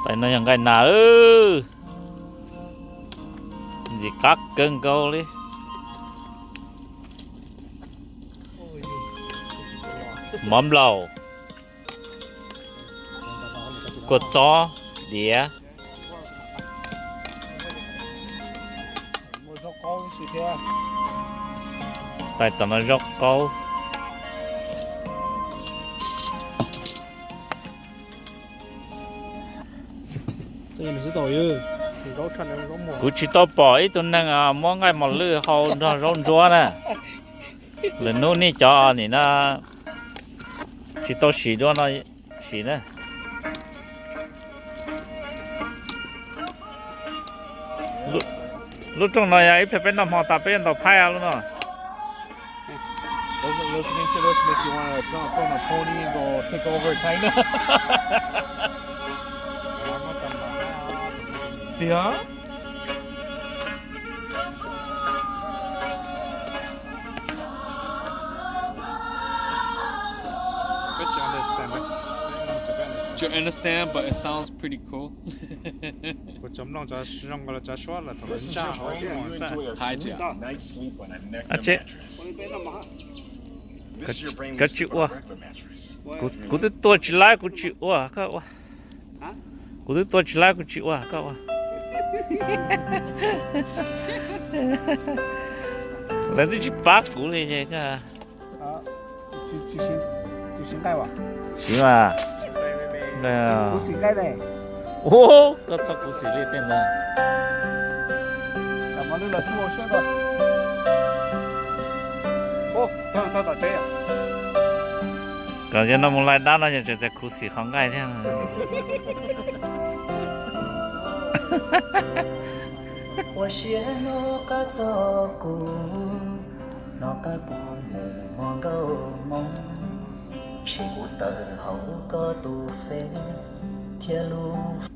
Tais no yog nqaij nas, ntxim qab kawg nkaus li. Mov nplaum, kua txob, diav. Tais tom no zaub qaub. Kuv tsis tau pom ib tug neeg muab nqaij mos lwj hau nrog zaub ntsuab na. Lwm hnub nej cov nim no tsis tau sim dua no sim na. Lub rooj no yog ib pliag peb noj hmo tas peb yuav ntaus phaib lub no. Listening to this make you want to jump on a pony and go take over China? Tiag. Bet you understand, right? Bet you understand, but it sounds pretty cool. Kuv tsis mloog cov zoo nkaus li cov suab lawv thaum lawv ntsaj hauv mus xwb. Koj tsis ua. Kuv twb tua tsis laib kuv tsis ua koj ua. Kuv twb tua tsis laib kuv tsis ua koj ua. Lawv twb tsis pab kuv li. Siv mas. Ub, koj txhob khuv xim li tej ntawd. Kom yog no mus lais dab no yog tseem tias khuv xim qhov nqaij thiab. Ua siab noj qab txog kuv, noj qab kuv mus muag nkauj Hmoob, ntshe kuv tawm hauv koj tus Face thiab lub